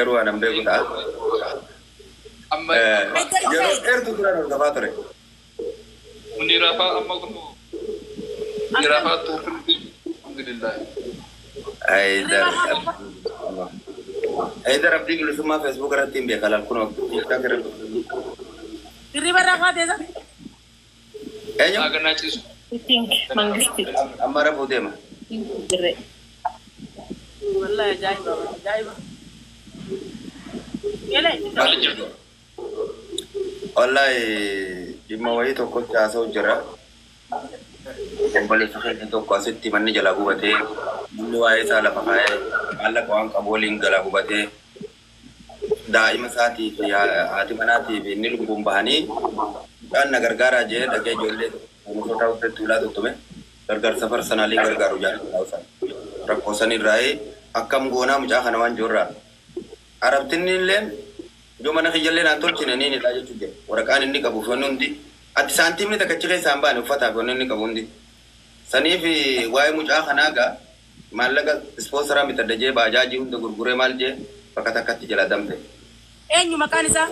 garuu waan an beeku ta'a. Amma Yeroo dheertuu duraan hordofaa ture. Munira fa'aa amma kun Munira fa'aatu alhamdulillah. Haydar Haydar Abdii Bilisummaa Facebook irratti hin beeka laal kunoo TikTok irratti. Hirriba irraa kaatee isa? Eenyu? Saaganaa ciisu. Think mangisti. Amma rafuu deema. Dirree. Wallahi ajaa'iba ajaa'iba. Elee. Maali jirtu? Wallahi dhimma wayii tokkotti haasa'u jira. Obboleessa keenya tokko asitti manni jalaa gubatee namni waa'ee isaa lafa kaa'ee maallaqa waan qabu waliin jalaa gubatee daa'ima isaatii fi haati manaatii fi inni lubbuun bahanii mucaan na gargaaraa jedhee dhaqee ijoollee oomishoota hojjetti ulaa tuttume gargaarsa parsanaalii gargaaru jaalladha. Rakkoo san irraa'ee akkam goonaa mucaa kana waan jirraa. Arabtinni illeen yoo mana kiyyallee naan tolchine ni nidha jechuudha. Waraqaan inni qabu fi wanni hundi ati saantiimni takka achi keessaa hin baane uffataa fi wanni inni qabu hundi. Saniif waa'ee mucaa kanaa gaa maallaqa ispoonsaraa bitadha jee baajaajii hunda gurguree maal jee bakka takkatti jala damte. Eenyu maqaan isaa?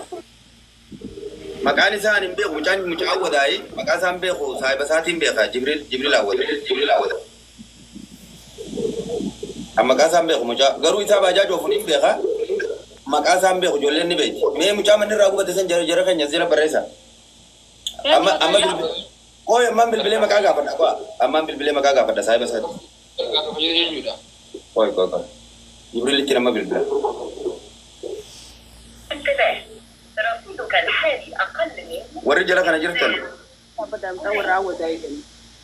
Maqaan isaa ani hin beeku mucaan mucaa Awwadaayi maqaa isaa hin beeku saahiba isaatiin beeka Jibriil Jibriil Awwada Jibriil Awwada. An maqaa isaa hin beeku mucaa garuu isaa baajaaj oofuun hin beeka maqaa isaa hin beeku ijoolleen ni beekti. Mee mucaa manni irraa gubate san jara jara keenya jala barreessa. Eenyu Amma maqaan amma isaa? bilbilee qoy ammaan bilbilee maqaa gaafadha qo'a ammaan bilbilee maqaa gaafadha saahiba isaati. Gargaarsa fayyada eenyudha? Qoy qoy qoy Jibriilitti nama bilbila. Warri jala kana jirtan Badamtaa warra hawwataa jedhani.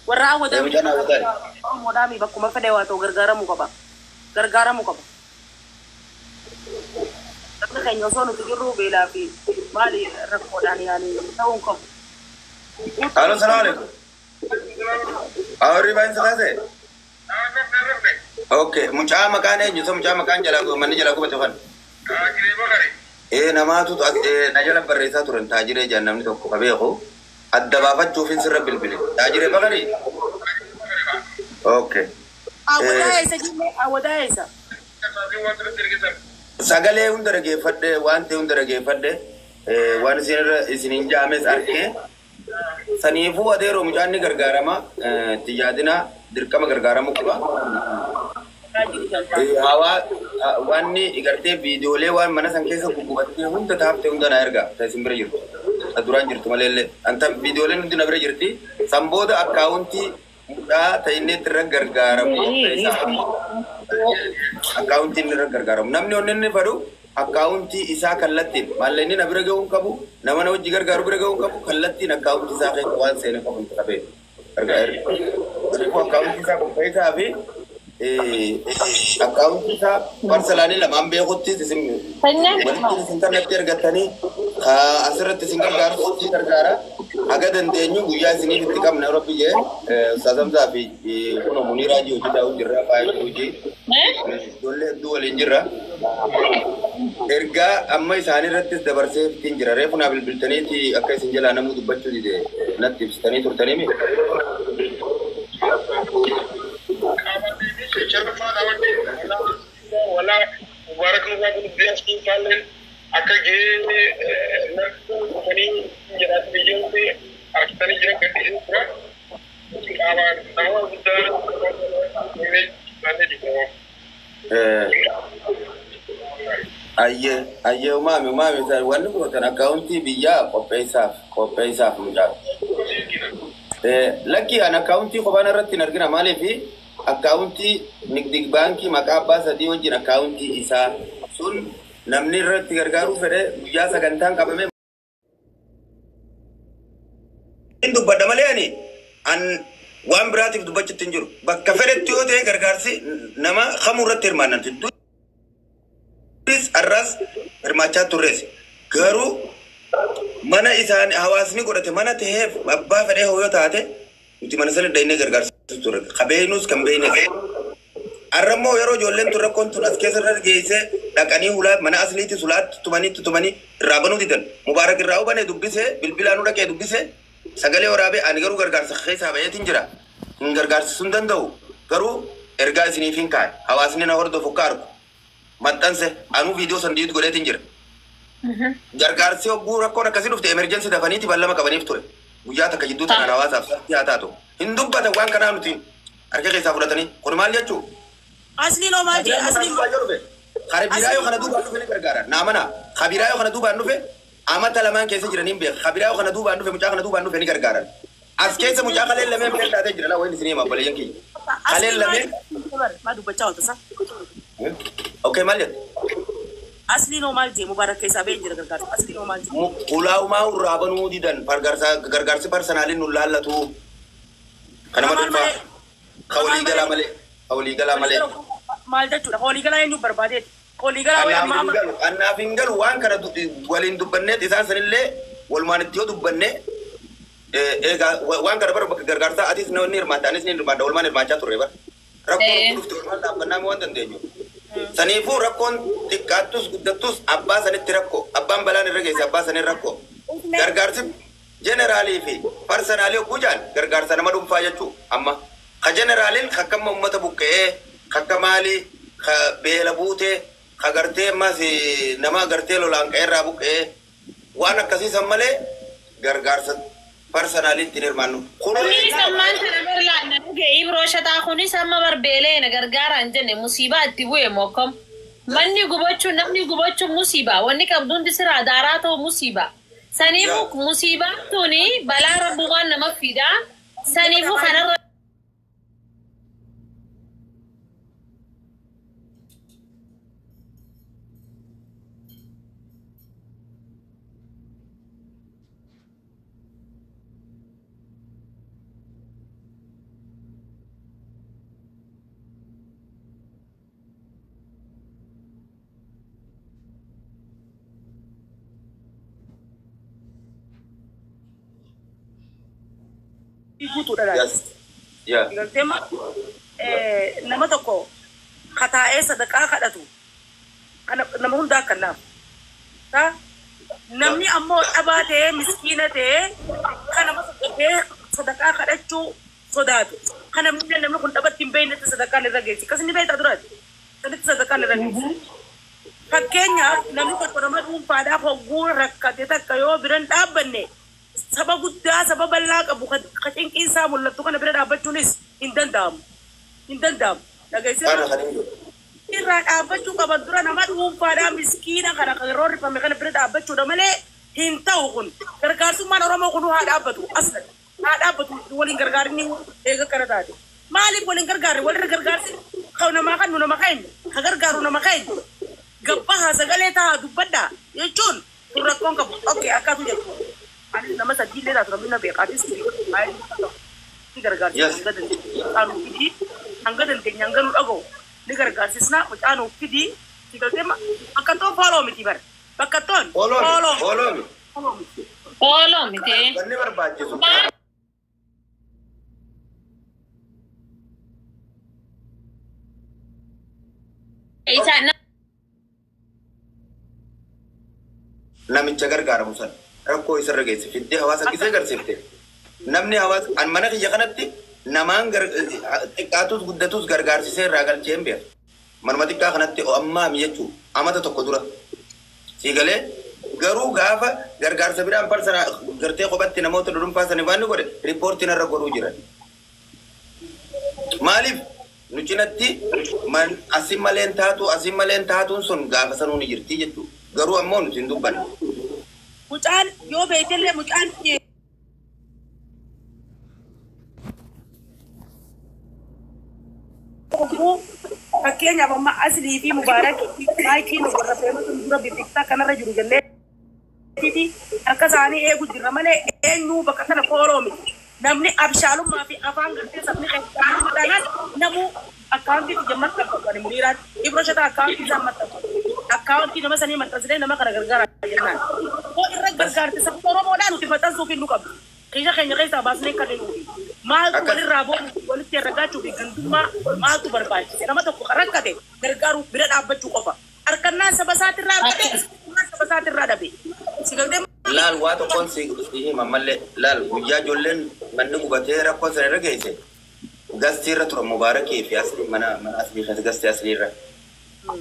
Warra hawwataa ee mucaan hawwataa. Oromoodhaami bakkuma fedhe waa ta'u gargaaramuu qaba. Gargaaramuu qaba. Namni keenya osoo nuti jirru beelaa fi maali rakkoodhaan yaani ta'uu hin qabu. Alo salaam alaikum. Awwarri baay'insa kaasee? Okay, mucaa maqaan eenyu isa mucaa maqaan jalaa manni jalaa gubate kan? Ee namaatu na jala barreessaa turan taajiree jaan namni tokko ka beeku adda baafachuufin sirra bilbile. Taajiree Bakarii? Okay. Hawwataa eessa jennee hawwataa eessa? Sagalee hunda dhageeffadhe waan ta'e hunda dhageeffadhe waan isin irra isiniin jaames arkee saniifuu adeeroo mucaan ni gargaarama itti yaadina dirqama gargaaramuu qaba. Hawaa wanni gartee viidiyoolee waan mana san keessa guggubattee hunda taaftee hunda na erga ta isin bira jirtu. Ta duraan jirtu malee illee. Anta viidiyooleen hundi na bira jirti. San booda akkaawuntii mucaa ta inni irra gargaaramu ta isa akkaawuntii inni irra gargaaramu. Namni onni inni fedhu akkaawuntii isaa kallattiin maallaqni na bira ga'uu hin qabu nama na wajji gargaaru bira ga'uu hin qabu kallattiin akkaawuntii isaa keessa waan seene qabu hin qabee. Kanaafuu akkaawuntii isaa qopheessaa fi akkaawuntii isaa parsalaanii lamaan beekutti isin walitti isin kanatti ergattanii asirratti isin gargaaru isin gargaara. Haga dandeenyu guyyaa isiniif itti qabna yeroo biyyee Ustaaz Hamzaa fi kunoo Muniiraa hojii hojii taa'u jirra faayilii hojii ijoollee hedduu waliin jirra. Ergaa amma isaanii irrattis dabarsee ittiin jira. Reefu naa bilbiltaniiti akka isin jalaa namuu dubbachuu dide natti ibsitanii turtanii. Ayyee ayyee umaami umaami wanni gootan akkaawuntii biyyaa qopheessaaf qopheessaaf mucaa. Lakki an akkaawuntii kophaan irratti hin argina maaliif akkaawuntii nigdig baankii maqaa abbaa sadii wajjin akkaawuntii isaa sun namni irratti gargaaruu fedhe guyyaa sagantaan qabame. Hin dubbadha malee ani an waan biraatiif dubbachuutti hin jiru. Bakka fedhetti yoo ta'e gargaarsi nama kamuu irratti hirmaannan. Duris arras hirmaachaa turres. Garuu mana isaan hawaasni godhate mana ta'eef abbaa fedhee yoo taate nuti mana sana dhaynee gargaarsa turre. Qabeenus kan beeynes. Arrammoo yeroo ijoolleen tun rakkoon tun as keessa irra geessee dhaqanii hulaa mana asliitti sulaatti tumanii tumanii irraa banuu didan. Mubaarak irraa hubane dubbisee bilbilaanuu dhaqee dubbisee sagalee waraabee ani garuu gargaarsa keessaa bayeetiin jira. Hin gargaarsisuu hin danda'u. Garuu ergaa isiniif hin kaa'e. Hawaasni na hordofu akka argu. Maxxanse anuu viidiyoo san diitu godheetiin jira. Gargaarsi hogguu rakkoon akkasii dhufte emergency dafaniiti ballama qabaniif ture. Guyyaa takka jidduu tanaan hawaasaaf sa'aatii haa taatu. Hin dubbatan waan kanaa nuti harka keessaa fudhatanii. Kun maal jechuu? Asliin hoo maal jee? Asliin Kabiraa yoo kana duubaan dhufe ni gargaara. Naamana. Kabiraa yoo kana duubaan dhufe amata lamaan keessa jiraniin beeka. Kabiraa yoo kana duubaan dhufe mucaa kana duubaan dhufe ni gargaaran. As keessa mucaa kaleen lameen bira taatee jira laa wayin isinii hima obboleeyyan kiyya. Kaleen lameen. Maa dubbachaa oolta sa? Okay, maal jette? Asliin hoo maal jee? Mubaarak keessaa ba'ee jira gargaarsa. Asliin hoo maal jee? Ulaamaa irraa banuu didan gargaarsi parsonaaliin nu laallatu. Kanama dhuunfaa. Ka walii galaa malee. Ka walii galaa malee. Maal jechuudha? Walii galaa eenyu barbaadeeti? Walii galaa Annaaf hin galu. Annaaf hin galu waan kana waliin dubbanneet isaan sanillee walumaan itti yoo dubbanne egaa waan kana bara bakka gargaarsaa atis ni hirmaatta anis ni hirmaadha walumaan hirmaachaa turre bara. Rakkoon dhufte walumaan dhaabbannaa waan dandeenyu. Saniifuu rakkoon xiqqaattus guddattus abbaa sanitti rakkoo abbaan balaan irra geesse abbaa saniin rakkoo. Gargaarsi jeneraalii fi parsanaalii hogguu jaan gargaarsa nama dhuunfaa jechuu amma. Ka jeneraaliin kakkamma uummata buqqa'ee kakka maalii ka beela buutee ka gartee ammas nama gartee lolaan qe'eerraa buqqa'ee waan akkasii san malee gargaarsa parsonaaliin ittiin hirmaannu. Kunis ammaan tana barlaanna dhuge Ibroo shataa kunis amma barbeelee na gargaara hin jenne musiibaa itti bu'e mokkam. Manni gubachuun namni gubachuun musiibaa wanni qabdu hundi siraa daaraa ta'u musiibaa. Saniifuu musiibaan tuni balaa rabbumaan nama fidaa. Saniifuu kanarra guutuudha laata. Yes. Yeah. Galtee nama tokko kataa'ee sadaqaa kadhatu kana nama hundaa akka naaf. Namni ammoo dhabaa ta'ee miskiina ta'ee kan nama sadaqee sadaqaa kadhachuu sodaatu. Kana namni kun dhabatti hin beeknetti sadaqaan irra geessi. Akkas inni beektaa duraati. Sanitti sadaqaan irra geessi. Fakkeenyaaf namni tokko nama dhuunfaadhaaf hogguu rakkate takka yoo biran dhaabbanne saba guddaa saba bal'aa qabu ka cinqiin isaa mul'attu kana bira dhaabbachuunis hin danda'amu. Hin danda'amu. Dhageessee Kana kan hin jiru. irraa dhaabbachuu qaban dura nama dhuunfaadhaa miskiina kana kan yeroo rifame kana bira dhaabbachuudha malee hin ta'u kun. Gargaarsummaan Oromoo kun haa dhaabbatu aslan haa dhaabbatu waliin gargaarinni eega kana taate. Maaliif waliin gargaarre walirra gargaarsi kan namaa kan nu nama keenya ka gargaaru nama keenya gabbahaa sagalee tahaa dubbadhaa jechuun kun rakkoon qabu. Okay akkaatu jedhu. Ani nama sadiillee taatu namni na beekaatis ni gargaarsi hanga dandeenye mucaa fidii hanga dandeenye hanga nu dhaga'u ni gargaarsisna mucaa nuuf fidii si galtee bakka toon fooloo miti bara bakka toon Fooloo miti. fooloo miti. Fooloo miti. Wanni barbaachisu. Isa Namicha gargaaramu sana rakkoo isarra geesse fiddee hawaasa gisee garsiifte. Namni hawaasa an mana kiyya kanatti namaan xiqqaatus guddatus gargaarsisee irraa galchee hin beeku. Manuma xiqqaa kanatti ammaami jechuu amata tokko dura. Sii galee garuu gaafa gargaarsa biraan parsana gartee kophatti namoota dhuunfaa sanii waan godhe riippoortiin irra godhuu jiran. Maaliif nu cinatti asin maleen taatu asin maleen taatuun sun gaafa sanuu ni jirti jechuudha. Garuu ammoo nuti hin dubbanne. Mucaan yoo beektellee mucaan fakkeenyaaf amma Aslii fi Mubaarak maayikiin warra fe'amatu dura biqiltaa kanarra jiru jennee harka isaanii eegu jirra malee eenyuu bakka kana fooloo miti. Namni abshaalummaa fi afaan gartee sabni keessaa namuu akkaawuntii kiyya maxxanfatu ani Muniiraatti Ibro Shataa akkaawuntii isaa maxxanfatu. Akkaawuntii nama sanii maxxansinee nama kana gargaara jennaan. Koo irra gargaarte sabni Oromoodhaa nuti maxxansuuf hin nu qabdu. Kiisha keenya keessaa baasnee kan hin nuti. Maaltu walirraa boonu walitti herragaachuu fi gandummaa maaltu barbaachise nama tokko kan rakkate gargaaruu bira dhaabbachuu qofa. Harkannaan saba isaatirraa argate saba isaatirraa dhabe. Si galtee Laal waa tokkoon si hima mallee laal guyyaa ijoolleen manni gubatee rakkoo sana irra geesse gastii irra tura Mubaarakii fi Aslii mana mana Aslii keessa gastii Aslii irra.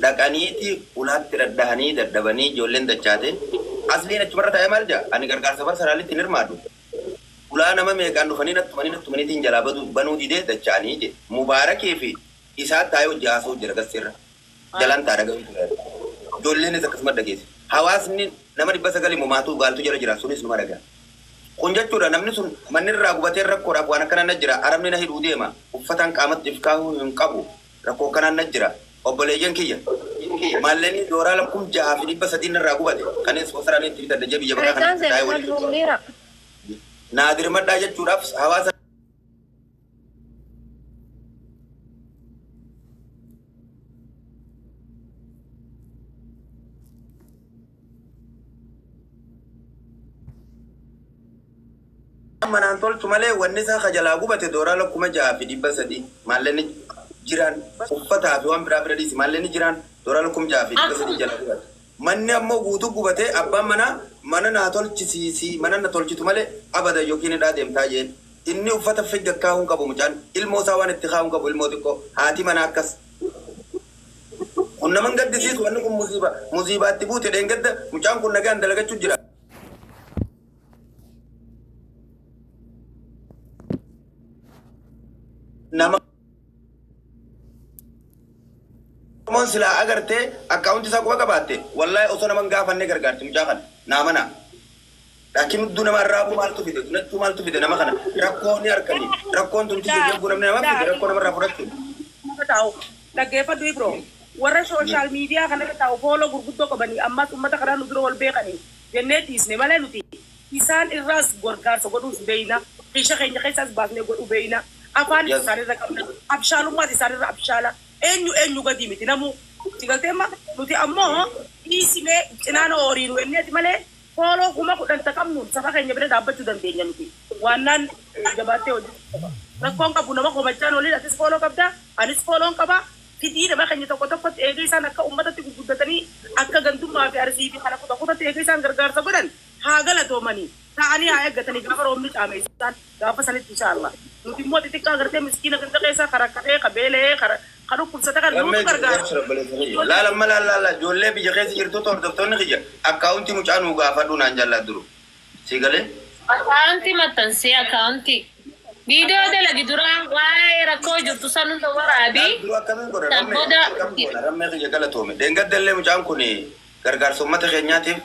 Dhaqaniiti ulaatti dhadhahanii dadhabanii ijoolleen dachaate asliin achumarra taa'ee maal jaa ani gargaarsa barsaraalitti hin hirmaadhu. Ulaa nama meeqaan dhufanii nattumanii nattumaniitiin jalaa banuu didee dacha'anii je Mubaarakii fi isaa taa'ee hojii haasa'u jira gasseerra. Jalaan ta'a dhaga'uu jira. Ijoolleenis akkasuma dhageesse. Hawaasni nama 900 momaatuu gaaltu jala jira sunis numa dhagaa. Kun jechuudha namni sun manni irraa gubatee rakkoodhaaf waan akkanaa na jira. Arabni na hidhuu deema. Uffataan qaamatti if kaahuu hin qabu. Rakkoo akkanaa na jira. Obboleeyyan kiyya. Maallaqni doolaara 6,300 irraa gubate. Kanneen ispoonsaraan itti bitadha jee biyya bakka kana taa'ee waliin. Naadir maddaa jechuudhaaf hawaasa manaan tolchu malee wanni isaa kajalaa gubate doolaara 6,300 maallaqni jiraan uffataa fi waan biraa bira dhiisi maallaqni jiraan doolaara 6,300 jala gubate. Manni ammoo guutuu gubatee abbaan manaa mana naa tolchisiisii mana na tolchitu malee abada yookiin hidhaa deemtaa jeen. Inni uffata figga kaa'uun qabu mucaan ilmoo isaa waan itti kaa'uun qabu ilmoo xiqqoo haati manaa akkas. Kun naman gaddisiisu wanni kun musiibaatti buute dheengadda mucaan kun nagaan dalagachuu jira. Nama Oromoon silaa agartee akkaawunti isaa quba qabaatte wallaahi osoo naman gaafannee gargaarti mucaa kana naa mana. Laakiin hudduu nama arraabuu maaltu fide tunachuu maaltu fide nama kana rakkoo ni harkanii rakkoon tun tijjii namni nama fide rakkoo namarraa fudhachuun. Taa'u dhaggeeffadhu Ibro warra sooshaal miidiyaa kanarra taa'u fooloo gurguddoo qabanii ammas uummata kanaa nu dura wal beekanii jennee dhiisne malee nuti isaan irraas gargaarsa godhuus beeyna fiisha keenya keessaas baasnee godhuu beeyna afaan isaanirra qabna abshaalummaas isaanirra abshaala. Eenyu eenyu gadi miti namu si galteemma nuti ammoo dhiisimee cinaan horiinu enneeti malee fooloo 10,000 qabnuun saba keenya bira dhaabbachuu dandeenya nuti waannaan jabaattee hojjetu rakkoon qabu nama komachaan waliin atis fooloo qabda anis fooloon qaba fidii nama keenya tokko tokkotti eegee isaan akka uummatatti gurguddatanii akka gandummaa fi arsii fi kana kuta kutatti eegee isaan gargaarsa godhan haa galatoomanii ta'anii haa eeggatanii gaafa roobni caame isaan gaafa sanitti inshaallah nuti immoo xixiqqaa gartee miskiina ganda keessaa karakkatee kabeelee kara kan dhukkubsata kan nutu gargaara. Laala amma laala ijoollee biyya keessa jirtutti hordoftoonni kiyya akkaawuntii mucaa nuu gaafadhu naan jaalladhu duru. Si galee? Akkaawuntii maxxansee akkaawuntii. Viidiyoo dalagi duraan waa'ee rakkoo jirtu san hunda waraabii. Duru akkamiin godha rammee kiyya galatoome. Deengadda mucaan kun gargaarsa uummata keenyaatiif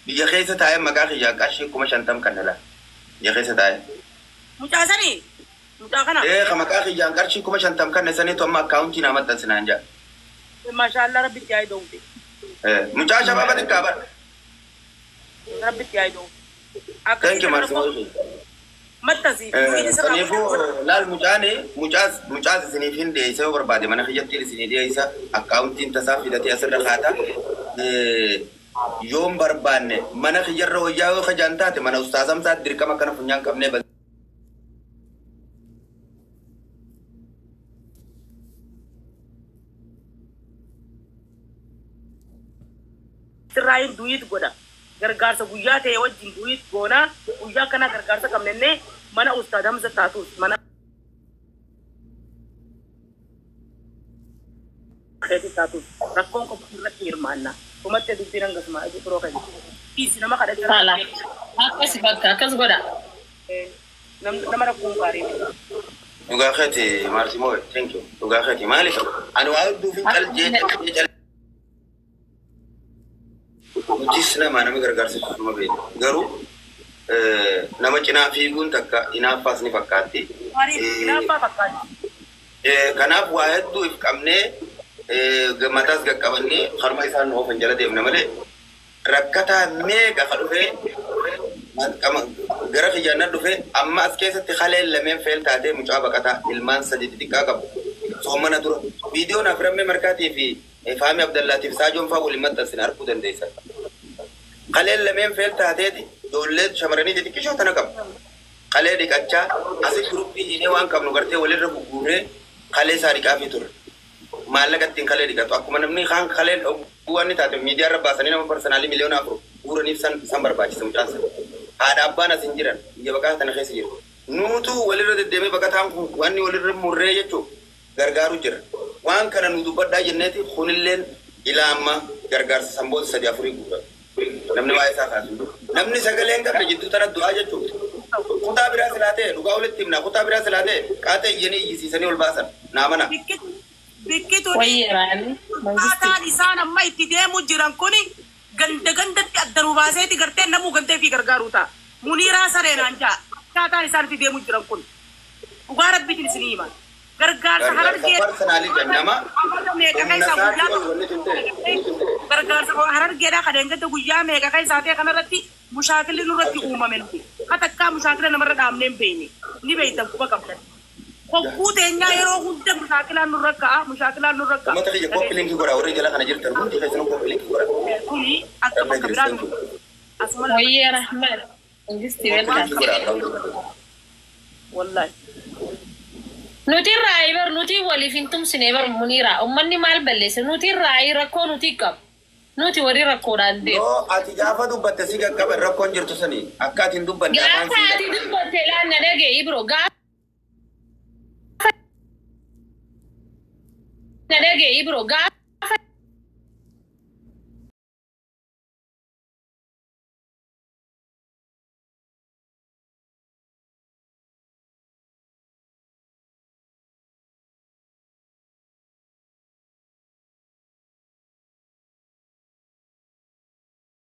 biyya keessa taa'ee maqaa kiyya qarshii 50,000 kan dhala. Biyya keessa taa'ee. Mucaa sanii? Mucaa kana? Ee maqaa kiyyaan qarshii 50,000 kan saniitu amma akkaawuntii naa maxxansinaan jaa. Maashaallah rabbitti haa ida'uute. Mucaa shabaaba xiqqaa bara. Rabbitti haa ida'uute. Thank you Marsi. Maxxansi. Saniifuu laal mucaan mucaas isiniif hin dhiyeessa yoo barbaade mana kiyyatti isinii dhiyeessa akkaawuntiin tasaa fidatee asirra kaata. Yoon barbaanne mana kiyyarra wayyaa yoo kajaan taate mana ustaazamsaa dirqama kana funyaan qabnee Sirraayin duuyit godha. Gargaarsa guyyaa ta'e wajjin duuyit goona. Guyyaa kana gargaarsa qabnennee mana ustaad Hamza taatus mana keetti taatus rakkoon qofa irratti hirmaanna. Dhumattee dubbiin hangasuma biroo kan dhiisi nama kadhachaa. Saala. Akkas bakka akkas godha. Nama rakkoon gaarii. Dhugaa keeti Maarsi Moo'e thank you. Dhugaa keeti maaliif ani waa hedduuf hin caljee caljee caljee. Nutis nama nama gargaarsisu nama beeku. Garuu nama cinaa fiiguun takka inaaffaas ni fakkaatti. Inaaffaa fakkaatti. Kanaaf waa hedduu if qabnee mataas qaqqabannee harma isaan nu oofan jala deemna malee rakkataa meeqa ka dhufee gara kiyyaannan dhufee amma as keessatti haleen lameen feel taatee mucaa baqataa ilmaan sadi xixiqqaa qabu. Soomana dura viidiyoon afirammee markaatii fi Faami Abdallaatiif Saajoon fa'aa waliin maxxansine arguu dandeessan. Qaleen lameen feel taateeti ijoollee shamarranii xixiqqishoo tana qabu. Qalee dhiqachaa asii guruppii hiinee waan qabnu gartee walirra gugguurree qalee isaa dhiqaafii turre. Maallaqa ittiin qalee dhiqatu akkuma namni kaan qalee waan ni taate miidiyaa irra baasanii nama parsanaalii 4,000,000 guuraniif san barbaachisa mucaan sana. Haadha abbaan as hin jiran biyya baqaa tana keessa jiru. Nuutu walirra deddeemee baqataan kun wanni walirra murree jechuun gargaaru jira. Waan kana nu dubbadhaa jenneeti kunilleen Ilaa amma gargaarsa sanboota sadii afurii guura. Namni waa'ee isaa kaasu. Namni sagalee hin qabne jidduu tana du'aa jechuudha. Kutaa biraa silaa ta'e dhugaa walitti himna, kutaa biraa silaa ta'e qaata iyyanii iyyisiisanii ol baasan naa mana. Bikkitu Wayyeeraani. akkaataan isaan amma itti deemu jiran kuni ganda gandatti adda nu baaseeti gartee namuu gandee fi gargaaruu ta'a. Muniiraa sareenaan jaa akkaataan isaan itti deemu jiran kun dhugaa rabbiitiin isinii hima. Gargaarsa Gargaarsa harargee personally nama amata meeqa humna keessaa isaatii guyyaa ol wanni tun ta'e. Gargaarsa harargeedhaa kan eeggatte guyyaa meeqa keessaa ta'e kanarratti mushaakilli nurratti uumame nuti. Hatakkaa mushaakila namarra dhaabnee hin beekne ni beektan quba qabdan. Hogguu teenyaa yeroo hunda mushaakilaan nurra ka'a, mushaakilaan nurra ka'a. Uummata kiyya, copy link godha. Warri jala kana jirtan hundi keessanuu copy link godha. Kuni akka bakka biraa nu asuma lafa. Wayyee Rahman. Mangisti Copy welcome. link godha. Wallahi. Nuti raayii bar nuti waliif hin tumsine bar Muniira. Uummanni maal balleesse? Nuti raayii rakkoo nuti qabu. Nuti warri rakkoodhaan deemu. Yoo ati gaafa dubbatte si qaqqaban rakkoon jirtu sani akka ati hin dubbanne afaan Gaafa si ati dubbatte laan na dhaga'i Ibro. Gaafa na dhaga'i Ibro. Gaafa